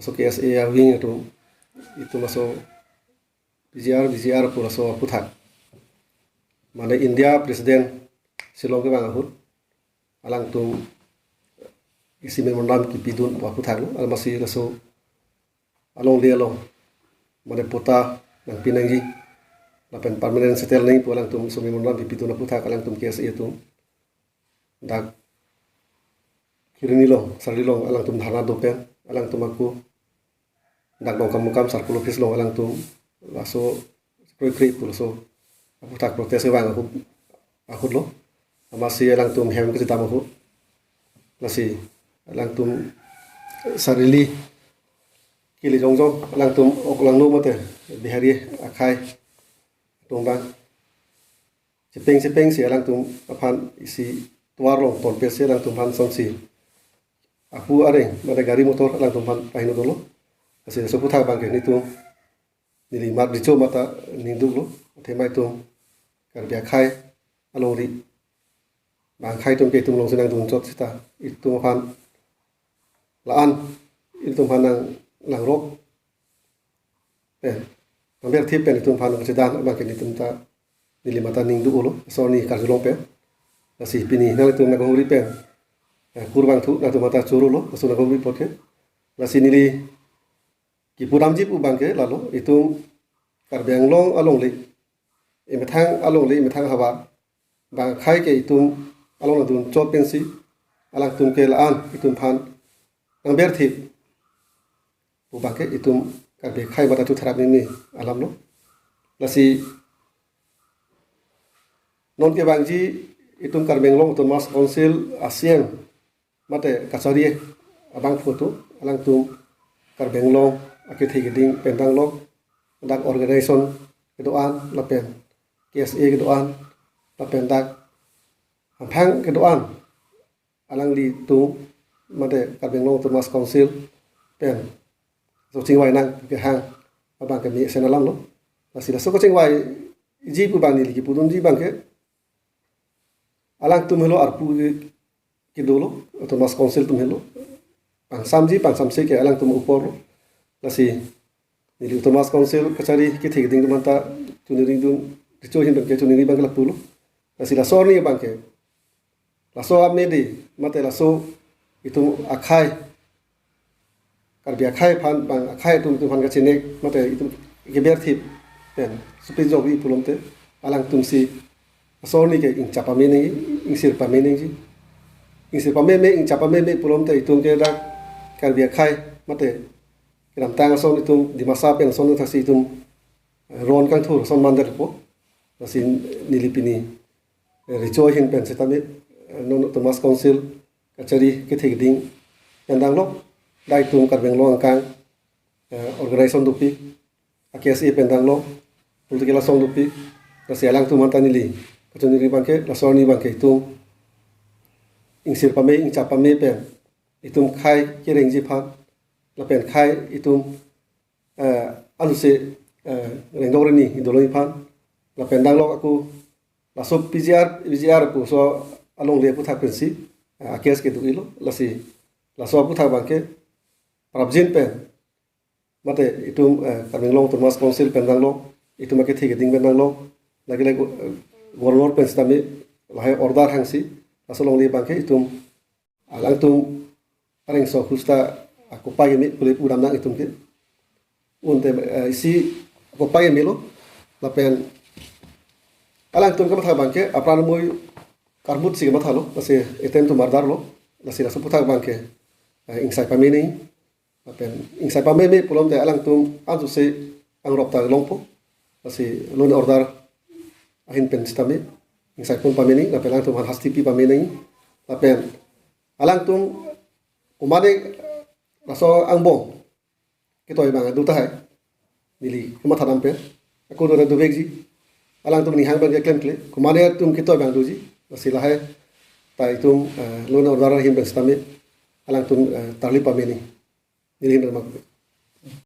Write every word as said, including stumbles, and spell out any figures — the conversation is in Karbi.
laso K S A a-wing atum, itum laso P G R, V G R pu laso aphuthak, mane India President Shillong kevang ahut alangtum isi memorandum kipidun pu aphuthak lo, amatsi laso alongle along mane patta nangpi nangji lapen permanent settle nangji pu alangtum laso memorandum kipidun aphuthak alangtum K S A atum dak Kheroni along, Sairoli along alangtum dharna do pen, alangtum ako dak Dongkamukam circle office along alangtum laso kroikre pu laso aphuthak protest kevang ahut, ahut lo. Amatsi alangtum hem kachedam ahut, lasi alangtum Sairoli kele jongjong alangtum ok langno mate Bihari akhei atum abang chepeng chepeng si alangtum aphan isi tovar along tonpe si alangtum aphan sonsi apu areng mate gari motor alangtum aphan pahingno dolo. Lasi laso aphuthak abangke nelitum, neli mat dicho mata ningduk lo, athema itum Karbi akhei alongri bang akhei atum ke itum alongsi nangdun chot seta itum aphan la-an, itum aphan nang, nangrok pen, nangberthip pen itum aphan nangchedan abangke nelitum ta, neli mata ningduk-o lo, laso arni karjulong pen. Lasi pini nanglitum nangkehumri pen, eh, kur vangthu nangtum mata choro lo, laso nangkehumri apot ke. Lasi neli kipu damji pu abangke lalo, itum Karbi Anglong alongle, emethang alongle, emethang ahavar bang akhei ke itum along nangdun chot pensi alangtum ke la-an itum aphan nangberthip pu abangke itum Karbi akhei mata chutharak meme alam lo. Lasi non kevangji itum Karbi Anglong Autonomous Council a-C E M mate kachari abangphu atum, alangtum Karbi Anglong akethe keding pen danglok, dak organization kedo-an lapen K S A kedo-an lapen dak hamphang kedo-an alanglitum mate Karbi Anglong Autonomous Council pen laso chingvai nang kehang abangke mesen alam lo. Lasi laso kachingvaiji pu abang neli kipudunji abangke alangtum helo arpu ke, kedo lo, Autonomous Council atum helo. Pangsamji pangsamse ke alangtum upor lo. Lasi neli Autonomous Council kachari kethe keding atum aphanta choningri dun, dicho ahin abangke choningri abangke lapu lo. Lasi laso arni abangke, laso amede mate laso itum akhei, Karbi akhei aphan bang akhei atum, itum aphan kachenek mate itum keberthip pen supit jokji pulote alangtum si laso arni ke ingcha pame nangji, ingsir pame nangji. Ingsir pameme, ingcha pameme pulote itum ke dak Karbi akhei mate kedamtang ason itum Dimasa pen ason thaksi itum, eh, ron kangthur ason mandet po. Lasi neli pini, eh, dicho ahin pen setame, eh, non Autonomous Council kachari kethe keding pen danglok, dak itum Karbi Anglong angkang, eh, organization dopik, a-K S A pen danglok, political asong dopik, lasi alangtum aphanta neli kachoningri abangke, laso arni abangke itum ingsir pame, ingcha pame pen itum akhei kerengji aphan lapen akhei itum, eh, ansi, eh, rengdok reni idoloi aphan lapen danglok ako laso P G R, V G R pu laso alongle aphuthak pensi, eh, a-case kedo-i lo. Lasi laso aphuthak abangke prapjin pen mate itum, eh, Karbi Anglong Autonomous Council pen danglok, itum akethe keding pen danglok, lake le, eh, Governor pen setame lahai order hangsi laso alongle abangke itum alangtum areng so husta akopai keme pule pudam nang itum ke. Unte, eh, isi akopai keme lo, lapen alangtum kamatha abangke apran mui karmut si kamatha lo, lasi attempt to murder lo, lasi laso aphuthak abangke, eh, ingsai pame nangji, lapen ingsai pameme pulote alangtum ansi angrop ta longpo, lasi law and order ahin pen setame ingsai pon pame nangji, lapen alangtum aphan hasti pi pame nangji, lapen alangtum komatne laso angbong ketoi abang do tahai, neli kamatha dam pen ako do dovekji, alangtum ning hang abangke klemkle, komatne atum ketoi abang doji, lasi lahai ta itum, eh, law and order ahin pen setame alangtum, eh, tarli pame nangji, neli ahin pen ma.